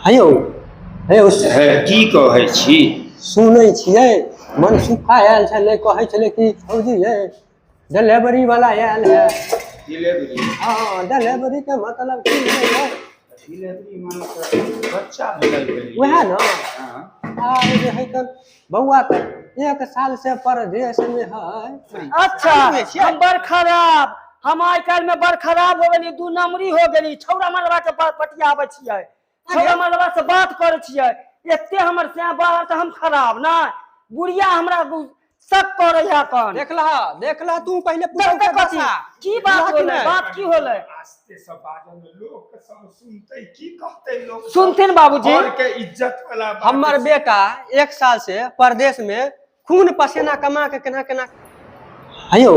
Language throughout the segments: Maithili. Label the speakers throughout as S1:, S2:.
S1: हे यौ, हे यौ।
S2: हे, की कहै छी?
S1: सुनै छियै, मनसुखा आयल छलै, कहै छलै कि फौजी ये डिलीवरी वाला आयल है।
S2: डिलीवरी?
S1: हँ, डिलीवरी के मतलब की है?
S2: डिलीवरी माने तऽ बच्चा भेलै भेलै।
S1: वएह ने।
S2: हँ।
S1: आब जे है तऽ बौआ तऽ एक साल से परदेश में है।
S3: अच्छा, हम बड़ खराब, हम आइ काल्हि में बड़ खराब हो गेली, दू नंबरी हो गेली। छौड़ा मरबा के पटियाबै छियै, छौड़ा मरबा से बात करै छियै। एते हमर सैं बाहर तऽ हम खराब ना, बुढ़िया हमरा शक करै है कन।
S1: देखलह, देखलह, तू पहिले
S3: देखते
S1: पुतहु के
S3: कथी?
S1: दशा।
S3: की बात
S1: बुझलह कि
S3: होलै?
S1: नहि?
S3: बात की होलै?
S2: आस्ते से बाजल, लोक सब सुनतै, की कहतै लोक सब?
S3: सुनथिन बाबूजी।
S2: घर के इज्जत वाला बात।
S1: हमर बेटा एक साल से परदेश में खून पसीना कमा के केना केना। हे यौ,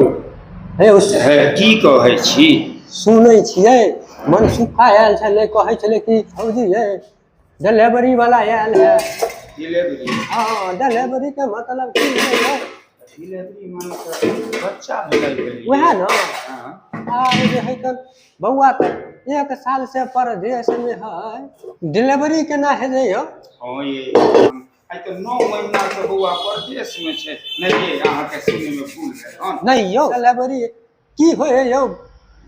S1: हे यौ।
S2: हे, की कहै छी?
S1: सुनै छियै, मनसुखा आयल छलै, कहै छलै कि फौजी ये डिलीवरी वाला आयल है।
S2: डिलीवरी?
S1: हँ, डिलीवरी के मतलब की है?
S2: डिलीवरी माने तऽ बच्चा भेलै भेलै।
S1: वएह ने।
S2: हँ।
S1: आब जे है तऽ बौआ तऽ एक साल से परदेश में है, डिलीवरी केना हेतै यौ?
S2: हँ ये, आइ तऽ 9 महीना से बौआ परदेश में छै। नहि ये, अहाँके सुनय में भूल भेल हन।
S1: नहि यौ, डिलीवरी की होइ है यौ?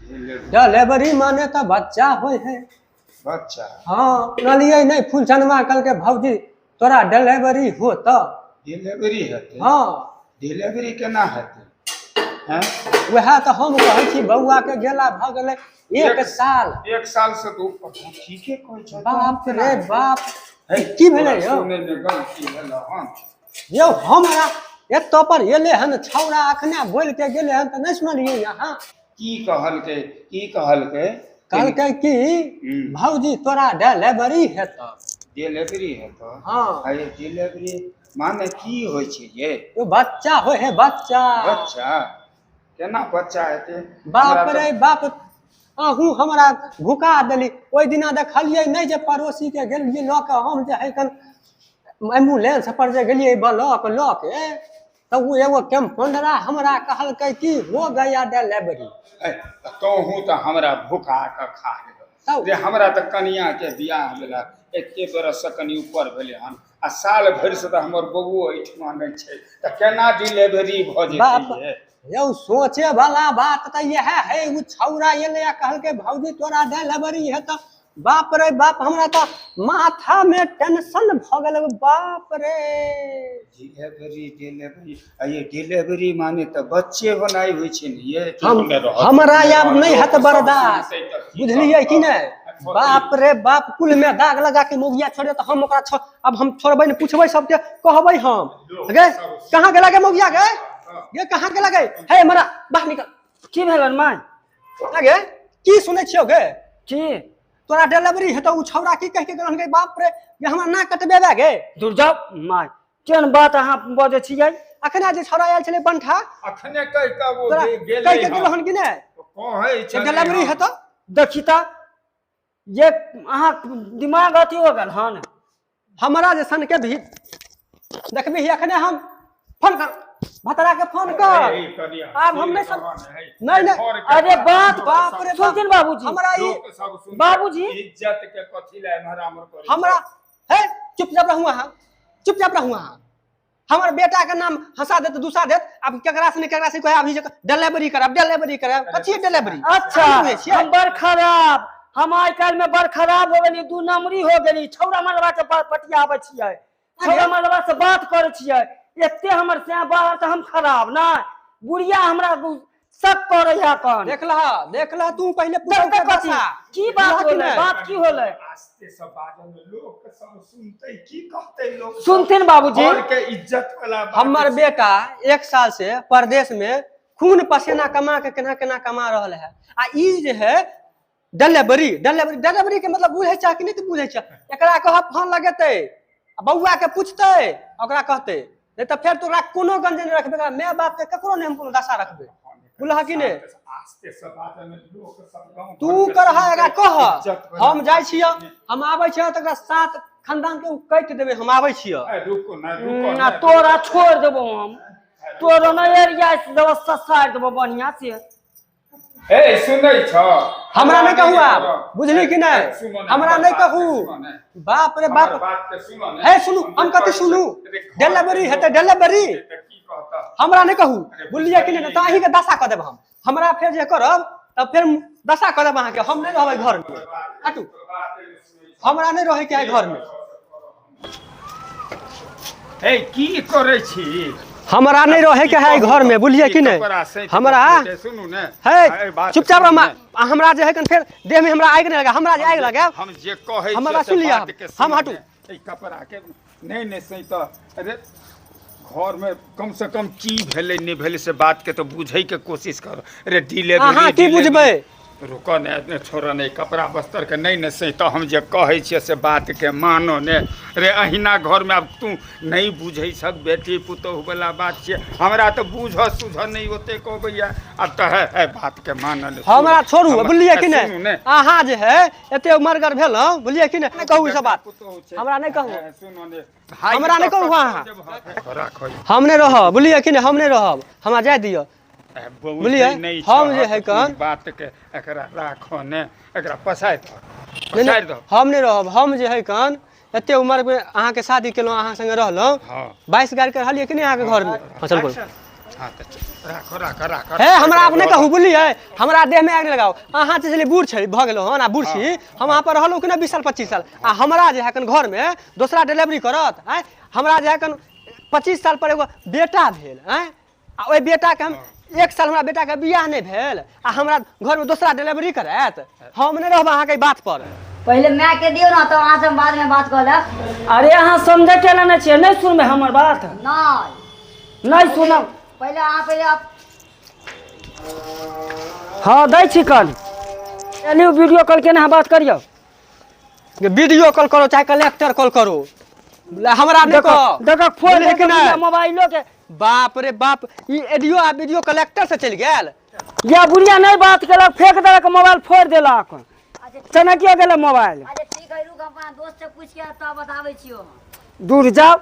S2: डिलीवरी।
S1: डिलीवरी माने तऽ बच्चा होइ है।
S2: बच्चा?
S1: हँ, सुनलियै नहि, फूलचनमा कहलकै भौजी तोरा डिलीवरी हो तऽ।
S2: डिलीवरी हेतै?
S1: हँ।
S2: डिलीवरी केना हेतै? हैं?
S1: वएह तऽ हम कहै छी, बौआ के गेला भऽ गेलै एक साल।
S2: एक साल से तऽ ऊपर। हँ, ठीके कहै छै।
S1: बाप रे बाप।
S2: हे,
S1: की भेलै यौ?
S2: सुनै में गलती भेल हन।
S1: यौ, हमरा एतऽ पर एलै हन छौड़ा, अखने बोलि के गेलै हन तऽ नहि सुनलियै अहाँ?
S2: की कहलकै, की कहलकै?
S1: कहलकै कि भौजी तोरा डिलीवरी हेतौ।
S2: डिलीवरी हेतौ?
S1: हँ।
S2: अरे, डिलीवरी माने की होइ छै ये?
S1: ओ बच्चा होइ है, बच्चा।
S2: बच्चा? केना बच्चा हेतै?
S1: बाप
S2: हमरा
S1: रे बाप, अहूँ हमरा भुका देली। ओहि दिना देखलियै नहि जे पड़ोसी के गेलियै लऽ के, हम जे है कन एम्बुलेंस पर जे गेलियै ब्लॉक लऽ के, तऽ ओ एगो कम्पाउंडरा हमरा कहलकै कि हो गया डिलीवरी।
S2: तऽ तोहूँ तऽ हमरा भुका कऽ खा गेल।
S1: तब?
S2: जे हमरा तऽ कनिया के बियाह भेला एते बरस से कनि ऊपर भेलै हन आ साल भरि से तऽ हमर बौओ एहिठमा नहि छै, तऽ केना डिलीवरी भऽ
S1: बाप
S2: जेतै ये?
S1: यौ, सोचे वाला बात तऽ इएह है। ओ छौड़ा एलै आ कहलकै भौजी तोरा डिलीवरी है, तऽ बाप रे बाप, हमरा तऽ माथा में टेंशन भऽ गेल, बाप रे।
S2: डिलीवरी, डिलीवरी, आ ये डिलीवरी माने तऽ बच्चे बनाइ होइ छै ने ये?
S1: हम हमरा आब नहि हेत बर्दाश्त, बुझलियै कि नहि? बाप रे बाप, कुल में दाग लगा के मौगिया छोड़े तऽ हम ओकरा अब हम छोड़बै ने। पूछबै सबके, कहबै हम गे, कहाँ गेला गे मौगिया? गे गे, कहाँ गेला गे? हे हमरा बाहर निकल।
S3: की भेलन माय?
S1: आ गे, की सुनै छियौ गे?
S3: की?
S1: तोरा डिलीवरी हेतौ, उ छौड़ा की कहि के गेलन गे? बाप रे, गे हमरा नाक कटबेबे गे।
S3: दूर जाउ माय, केहन बात अहाँ बजै छियै?
S1: अखने जे छौड़ा आयल छलै बंठा।
S2: अखने कहि कऽ ओ
S1: तोरा
S2: गेलै।
S1: कहि के गेलो हन कि नहि?
S2: कहै
S1: जे
S2: छलै
S1: डिलीवरी
S2: हन।
S1: हेतौ।
S3: देखी तऽ ये, अहाँ दिमाग अथी हो गेल हन।
S1: हमरा जे सनके भी देखबी, अखने हम फोन कर, भतरा के फोन कर।
S2: हे, कनिया,
S1: आब हम नहि
S2: हे,
S1: नहीं, नहीं।
S2: घर के
S3: अरे बात
S1: बाप रे बाप।
S3: सुनथिन बाबूजी।
S1: हमरा ई
S2: लोक सब सुनतै।
S3: बाबूजी।
S2: इज्जत के कथी लए एम्हर आम्हर करै छै?
S1: हमरा हे, चुपचाप रहू अहाँ, चुपचाप रहू अहाँ। हमर बेटा के नाम हंसा देत, दूसा देत। आब केकरा से ने केकरा से कहे अभी जे डिलीवरी करब, डिलीवरी करब। कथी डिलीवरी?
S3: अच्छा, हम बड़ खराब, हम आइ काल्हि में बड़ खराब हो गेली, दू नंबरी हो गेली। छौड़ा मरबा के पटियाबै छियै, छौड़ा मरबा से बात करै छियै। एते हमर सैं बाहर तऽ हम खराब ना, बुढ़िया हमरा शक करै है कन।
S1: देखलह, देखलह, तू पहिले पुतहु
S3: देखते
S1: के
S3: कथी?
S1: दशा।
S3: की बात
S1: बुझलह कि
S3: होलै?
S1: नहि?
S3: बात की होलै?
S2: आस्ते से बाजल, लोक सब सुनतै, की कहतै लोक सब?
S3: सुनथिन बाबूजी।
S2: घर के इज्जत वाला बात।
S1: हमर बेटा एक साल से परदेश में खून पसीना कमा के केना केना कमा रहल है आ ई जे है डिलीवरी, डिलीवरी, डिलीवरी के मतलब बुझै छै कि नहि? बुझै छै? एकरा कह फोन लगेतै आ बौआ के पूछतै, ओकरा कहतै, नहि तऽ फेर तोरा कोनो गंजे नहि रखबै। एकरा माय बाप के ककरो नहि हम कोनो दशा रखबै, बुझलह कि नहि?
S2: आस्ते से बाजल, लोक सब गाँव
S1: तू
S2: घर के
S1: करह, एकरा
S2: सुनतै,
S1: कह।
S2: इज्जत वाला
S1: हम जाइ छियै, हम आबै छियै तऽ एकरा सात खानदान के उ काटि देबै। हम आबै छियै।
S2: ए, रुको ना, रुको
S3: आ
S2: ना।
S3: तोरा छोड़ देबो हम, तोरो ने एरिया से देबो, ससारि देबो बढ़िया से।
S2: हे सुनै छ?
S1: हमरा नहि कहू आब, बुझली कि नहि?
S2: सुनो ने,
S1: हमरा
S2: हमर
S1: नहि
S2: बात के
S1: कहू।
S2: सुनो ने।
S1: बाप रे
S2: हमर
S1: बाप।
S2: बात के सुनो ने।
S1: हे सुनू, हम
S2: जे
S1: कथी
S2: कहै
S1: सुनू?
S2: छी, अरे घर
S1: डिलीवरी
S2: के
S1: हेतै,
S2: लोक
S1: डिलीवरी।
S2: तऽ की कहता?
S1: हमरा नहि कहू,
S2: अरे
S1: बुझलियै कि नहि? तऽ अहींके दशा कऽ देब हम। हमरा फेर जे करब तऽ फेर दशा कऽ देब अहाँके। हम नहि रहबै घरमे, हटू। हमरा नहि रहैके है घरमे।
S2: हे, की करै छी?
S1: हमरा नहि रहैके है घरमे, बुझलियै कि नहि?
S2: कपड़ा सैंत
S1: हमरा
S2: के सुनू ने।
S1: हे,
S2: एहि बात
S1: चुपचाप
S2: सुनू
S1: रह।
S2: ने।
S1: आ हमरा जे है कन फेर देहमे हमरा आगि नहि लगा। हमरा जे आगि लगायब,
S2: हम जे कहै
S1: हमर
S2: छियै
S1: बात
S2: से
S1: सुनि लिअ।
S2: बात के
S1: हम
S2: सुनू
S1: हटू।
S2: ने। एहि कपड़ा के नहि नहि सैंत। अरे घर में कम से कम की भेलै नहि भेलै से बात के तऽ बुझै के कोशिश कर। अरे डिलीवरी,
S1: अहाँ की बुझबै?
S2: रुकऽ ने, ने छोड़ऽ ने, कपड़ा बस्तर के नहि ने सैंत। हम जे कहै छियै से बात के मानो ने। रे अहिना घरमे आब तू नहि बुझै छक, बेटी पुतोहु वाला बात छियै। हमरा तऽ बूझऽ सूझऽ नहि ओतेक अबैया। आब तऽ है है बात के मानऽ ने।
S1: हमरा छोड़ू, बुझलियै कि
S2: सुनू
S1: नहि?
S2: ने।
S1: अहाँ जे है एते उमरगर भेलहुँ, बुझलियै कि नहि? नहि कहू ई सब बात।
S2: पुतोहु छै।
S1: हमरा नहि कहू।
S2: हे, सुनू ने।
S1: हमरा नहि कहू अहाँ।
S2: राखो।
S1: हम नहि रहब, बुझलियै कि नहि? हम नहि रहब, हमरा जाय दिअ।
S2: बुझलियै?
S1: बुझलियै? हम जे है कन-
S2: बात के एकरा राखो ने, एकरा पसारि दहो।
S1: नहि,
S2: पसारि
S1: नहि,
S2: दहो।
S1: हम नहि रहब। हम जे है कन एते उमरमे अहाँके शादी केलहुँ, अहाँ संगे रहलहुँ। 22 गारि के रहलियै कि नहि अहाँके घरमे? हाँ, चल बोल।
S2: हाँ तऽ राखो, राखो, राखो।
S1: हे, हमरा आब नहि कहू, बुझलियै? हमरा देहमे आगि नहि लगाउ। अहाँ जे छलियै बूढ़ छै भऽ गेलहुँ हन आ बूढ़ छी। हम अहाँ पर रहलहुँ कि नहि 20 साल 25 साल? आ हमरा जे है कन घरमे दोसरा डिलीवरी करत? आँय, हमरा जे है कन 25 साल पर एगो बेटा भेल, आँय, आ ओहि बेटाके हम एक साल हमरा बेटाके बियाह नहि भेल आ हमरा घरमे दोसरा डिलीवरी करायत? हम नहि रहब अहाँके ई बात पर।
S4: पहिले माय के दियौ ने, तऽ अहाँ से बाद में बात कऽ लेब।
S3: अरे अहाँ समझे केना नहि छियै? नहि सुनबै हमर बात?
S4: नहि।
S3: नहि सुनब?
S4: पहिले अहाँ पहिले आप
S3: हँ, दै छी कल एलियौ वीडियो कॉल केने, अहाँ बात करियौ।
S1: वीडियो कॉल करो चाहे कलेक्टर कॉल करो, हमरा नहि
S3: देखो
S1: कह।
S3: देखो, फोन
S1: बुझलियै कि नहि?
S3: मोबाइलो के।
S1: बाप रे बाप, ई एडियो आ वीडियो कलेक्टर से चलि गेल।
S3: या बुढ़िया नहि बात केलक, फेंक देलक मोबाइल, फोड़ि देलक।
S4: अच्छा।
S3: चनकियो गेलै मोबाइल।
S4: अच्छा ठीक है, रुक, हम अपना दोस्त से पूछ के तब बताबै छियौ हम।
S3: दूर जाओ,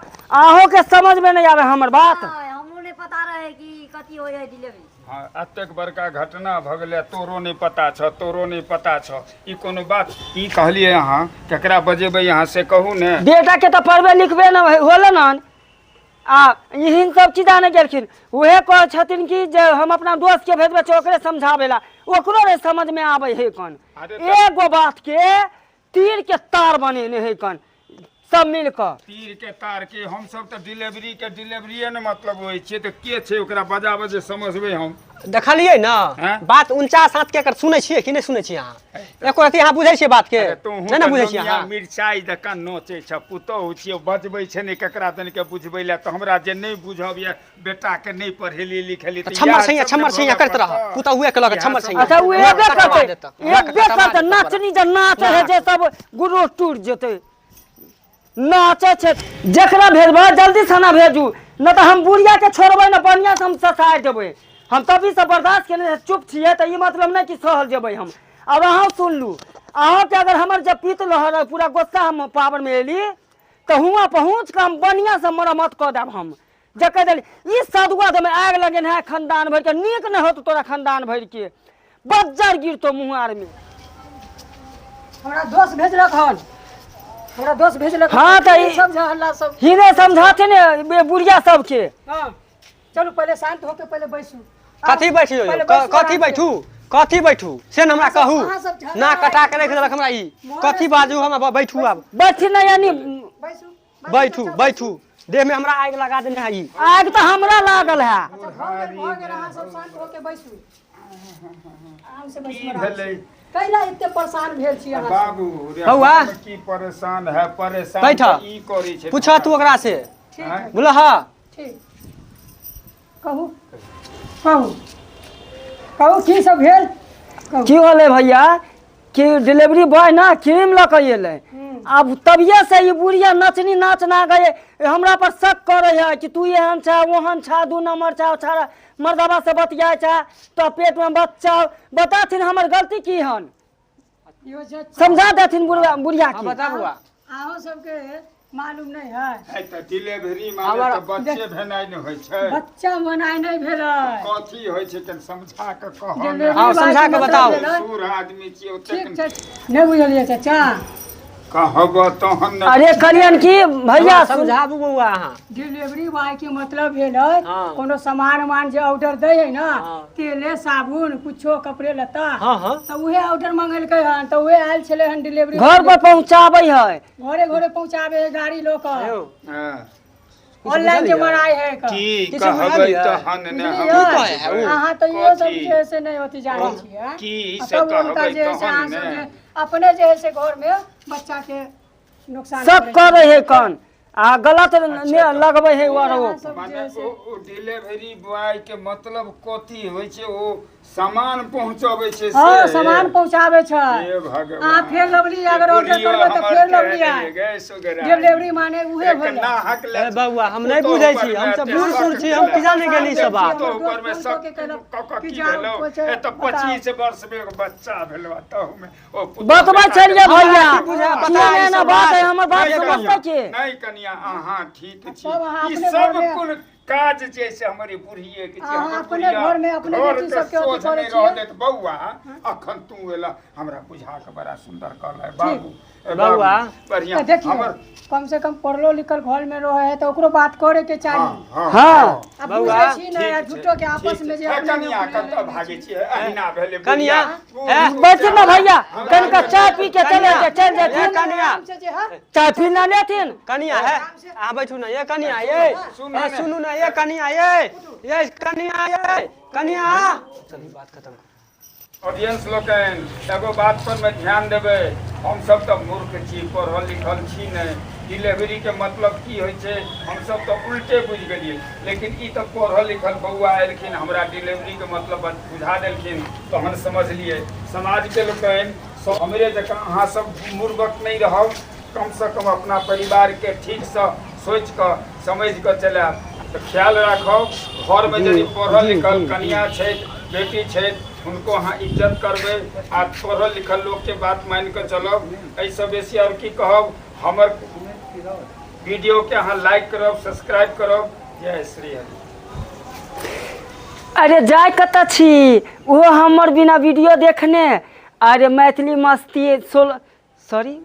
S3: अहूँके समझमे नहि आबै हमर बात।
S4: नहि, हमरो नहि पता रहे कि कथी होइ है डिलीवरी।
S2: हाँ, एतेक बड़का घटना भऽ गेलै, तोरो नहि पता छौ, तोरो नहि पता छौ, ई कोनो बात? की कहलियै अहाँ? केकरा बजेबै अहाँ से कहू ने।
S3: बेटा के तऽ पढ़बे लिखबे न होले न, आ एहन सब चीज आने गेलखिन। उहे कहै छथिन कि जे हम अपना दोस्त के भेजबै छै ओकरे समझाबै ला, ओकरो नहि समझ में आबै है कन।
S2: अरे तऽ-
S3: एगो बात के तीर के तार बनेने है कन सब मिल कऽ।
S2: तीर के तार के? हमसब तऽ डिलीवरी के डिलीवरीए ने मतलब होइ छियै। तऽ के छै? ओकरा बजा बजे समझबै हम।
S1: देखलियै ने?
S2: हैं?
S1: बात 49 के एकर सुनै छियै कि नहि सुनै छियै अहाँ? एको रत्ती अहाँ बुझै छियै बात के?
S2: अरे तोहूँ
S1: नहि ने
S2: तऽ
S1: बुझै छियै
S2: लोनिया
S1: अहाँ।
S2: मिरचाइ जकाँ नोचै छ। पुतोहु छियै, बजबै छै ने केकरा तनिके बुझबै लए। तऽ हमरा जे नहि बुझब यऽ, बेटाके नहि पढ़ेलियै लिखेलियै तऽ
S1: छम्मर
S2: इएह
S1: छैया
S2: सब ने
S1: छम्मर छैया
S2: भोगऽ
S1: करैत रह।
S2: पड़तौ।
S1: पुतहुए के लऽ कऽ
S2: इएह
S1: छम्मर
S2: सब
S1: छैया।
S3: अच्छा, ओ एबे
S1: कटवा
S3: करतै।
S1: देतऽ।
S3: एबे
S1: कटवा
S3: करतै।
S1: देतऽ।
S3: नाचनी जे नाच है जे सब गुरु टूट जेतै। नाचै छै। जकरा भेजबै जल्दी से ना भेजू, न तऽ हम बुढ़िया के छोड़बै ने, बढ़िया से हम ससारि देबै। हम तभी से बर्दाश्त केने चुप छियै, तऽ ई मतलब नहि कि सहल जेबै हम। आब अहाँ सुन लू, अहाँके अगर हमर जब पीत लहर पूरा गुस्सा हम पावर में एली तऽ हुआँ पहुँच कऽ हम बढ़िआँ से मरम्मत कऽ देब। हम जे कहि देली ई सदुआ दमे आगि लगेने है खानदान भरिके, नीक नहि होत तोरा खानदान भरिके, बज्जर गिरतो मुँह आर में।
S5: हमरा दोस्त भेजलक हन, हमरा दोस्त भेजलक।
S3: हाँ, तऽ ई-
S5: समझा हल्ला सब।
S3: हिने समझाते ने बुढ़िया सबके।
S5: हाँ, चलू, पहिले शांत होके पहिले बैसू।
S1: कथी बैठियो?
S5: पहिले बैसू
S1: कथी
S5: आराम से।
S1: बैठू? कथी बैठू से ने हमरा कहू।
S5: अहाँ सब झगड़ा
S1: ना कटा के रखि देलक हमरा ई। कथी बाजू हम? बैठू आब?
S3: बैठी नहि यानी
S5: बैसू।
S1: बैठू, बैठू। देह में हमरा आगि लगा देने है ई।
S3: आगि तऽ हमरा लागल है।
S5: अच्छा, भऽ गेल, भऽ गेल। अहाँ सब शांत होके बैसू, आराम से बैसू।
S2: की
S5: आराम से।
S2: भेलै?
S5: कैला एते परेशान भेल छी अहाँ सब?
S2: बाबू रे,
S1: बौआ।
S2: हम की परेशान है? परेशान
S1: बैठ।
S2: तऽ ई करै छै।
S1: पूछऽ तू ओकरा से।
S5: ठीक
S2: आँय?
S5: है।
S1: बोला हाँ।
S5: ठीक, कहू, कहू, कहू, की सब भेल कहू।
S3: की होलै भैया कि डिलीवरी बॉय ना क्रीम लऽ कऽ एलै। आब तभिए से ई बुढ़िया नचनी नाच ना गए हमरा पर शक करे है कि तू एहन छा ओहन छा, दू नंबर छा, छाड़ा मर्दबा से बतियाए छा तो पेट में बच्चा। बताथिन हमर गलती की हन?
S5: इहो जे
S3: समझा देथिन बुढ़िया बुढ़िया
S1: हाँ
S3: के।
S1: बता बुआ।
S5: अहाँ सबके मालूम नहीं है।
S2: है तऽ डिलीवरी माने तऽ बच्चे भेनाइ नहि होइ छै।
S5: बच्चा मनाइ नहि भेलै।
S2: कथी होइ छै कनि समझा कऽ कहऽ ने।
S5: डिलीवरी
S1: हाँ, समझा
S5: बॉय
S1: के
S5: के
S1: बताओ।
S5: मतलब भेलै।
S2: सूर आदमी छियै
S5: ठीक
S2: ओतेक
S5: छै, नहि बुझलियै चाचा?
S2: कहब तहन ने।
S3: अरे कलियन की भैया
S1: समझाबू बौआ अहाँ।
S5: डिलीवरी बॉय के मतलब भेलै
S1: हाँ।
S5: कोनो सामान उमान जे ऑर्डर दै है ना,
S1: हाँ।
S5: तेले साबुन कुछो कपड़े लत्ता,
S1: हाँ हाँ
S5: तऽ उहे ऑर्डर मंगेलकै हन, तऽ उहे आयल छलै हन डिलीवरी।
S3: घर पर पहुंचाबै है।
S5: घरे घरे पहुंचाबे है गाड़ी लऽ कऽ।
S1: यौ,
S2: हाँ।
S5: ऑनलाइन जे मनाइ है कऽ।
S2: की
S1: किछु
S2: कहबै
S1: बुझलियै?
S2: तहन ने हम
S5: बुझलियै?
S1: कहै है ओ?
S5: अहाँ तऽ इहो सब
S2: कथी?
S5: जे है से नहि अथी जानै छियै।
S2: की
S5: आ
S2: से
S5: तब हुनका
S2: कहबै
S5: जे है से
S2: तहन
S5: अहाँ सब
S2: ने।
S5: जे अपने जे है से घर में बच्चा के नुकसान
S3: सब
S5: करै
S3: करै
S5: छियै।
S3: है कन आ गलत ने लगबै है
S5: अहाँ
S3: आरोप।
S5: सब जे
S2: माने
S5: है से
S2: ओ डिलीवरी बॉय के मतलब कथी होइ छै? ओ सामान पहुंचाबै छै से?
S5: हाँ, सामान पहुंचाबै छै।
S2: हे भगवान।
S5: अहाँ फेर लवली अगर ऑर्डर
S2: बुढ़ियो
S5: करबै तऽ
S2: हमर
S5: फेर लवली
S2: केहन
S5: आयत।
S2: गे सुगरा।
S5: डिलीवरी माने उहे
S2: एक
S5: भेलै।
S2: नाहक ले
S1: ए बौआ, हम नहि
S2: पुतोहु
S1: बुझै
S2: पर
S1: छी, हम
S2: मे
S1: सब
S2: एते
S1: बूढ़ सूढ़
S2: शक
S1: छी, हम की जाने गेली सब बात।
S2: पुतोहु पर मे
S5: हमर
S2: शक
S5: दोस्त फोन कऽ के
S2: कऽ कऽ
S5: कि
S2: की
S5: जाउ,
S2: भेलौ?
S5: कोइ छै,
S2: ए तऽ
S5: बताउ।
S2: 25 वर्ष मे एगो बच्चा भेलौ आ तहू मे ओ पुतोहु
S3: बतबै
S2: बेटा
S3: छलियै
S2: के-
S3: भैया
S1: की बुझा,
S3: की
S1: पता
S3: एना
S1: ई
S3: एना
S1: सब
S3: बात है
S1: बात।
S3: हमर बात
S2: नहि
S3: समझतै
S2: कनिया,
S3: के?
S2: नहि कनिया, अहाँ ठीक छी।
S5: तब अहाँ
S2: ई
S5: अपने
S2: सब
S5: घरमे-
S2: कुल काज जे से हमर ई बुढ़िये के छै।
S5: अहाँ
S2: हमर
S5: अपने
S2: बुढ़िया
S5: घरमे अपने
S2: घर
S5: बेटी
S2: के
S5: सबके अथी
S2: सोझ
S5: करै
S2: नहि रह
S5: छियै।
S2: देत। बौआ, अखन तू एला, हमरा बुझा के बड़ा सुंदर कहलै बाबू। ए
S1: बौआ।
S2: बाबू, बढ़िया
S5: तऽ देखियौ,
S2: हमर
S5: कम से कम पढ़लो लिखल घर में रहे है तऽ ओकरो बात करे के चाही।
S2: हाँ,
S3: हाँ।
S5: आ
S1: बौआ,
S5: बुझै छी ने, आ
S2: ठीक छै,
S5: झूठो के आपस
S2: ठीक
S5: में जे
S2: छै। ए
S5: अपने में
S2: कनिया,
S5: अपने
S2: कतऽ भागै छियै? अहिना भेलै
S1: कनिया,
S2: बुढ़िया।
S1: ए,
S3: बैठिन ने भैया, कनिका चाय पी के चले
S1: कनिया,
S3: जाय, चलि
S1: ए
S3: जेथिन।
S1: कनिया,
S5: आराम से जे है।
S3: चाय पी ना लेथिन।
S1: कनिया है, अहाँ बैठू ना। ये कनिया ये,
S2: सुनू
S1: ए
S2: ने।
S1: सुनू ना, ये कनिया ये, ये कनिया ये कनिया, चलू बात खत्म करू।
S2: ऑडियंस लोकनि, एगो बात पर मे ध्यान देबै। हमसब तऽ मूर्ख छी, पढ़ल लिखल छी नहि। डिलीवरी के मतलब की होइ छै हमसब तऽ उल्टे बुझि गेलियै, लेकिन ई तऽ पढ़ल लिखल बौआ एलखिन, हमरा डिलीवरी के मतलब बुझा देलखिन, तहन समझलियै। समाज के लोकनि सब हमरे जकाँ अहाँ सब मूर्खक नहि रहब। कम से कम अपना परिवार के ठीकसँ सोचि कऽ समझि कऽ चलायब। तऽ ख्याल राखब, घरमे यदि पढ़ल लिखल कनिया छथि, बेटी छथि, हुनको अहाँ इज्जत करबै आ पढ़ल लिखल लोकके बात मानि कऽ चलब। एहिसँ बेसी आओर की कहब? हमर वीडियोके अहाँ लाइक करब, सब्सक्राइब करब। जय श्री हरि।
S3: अरे जाय कतऽ छी ओहो हमर बिना वीडियो देखने? अरे मैथिली मस्ती सोल सॉरी।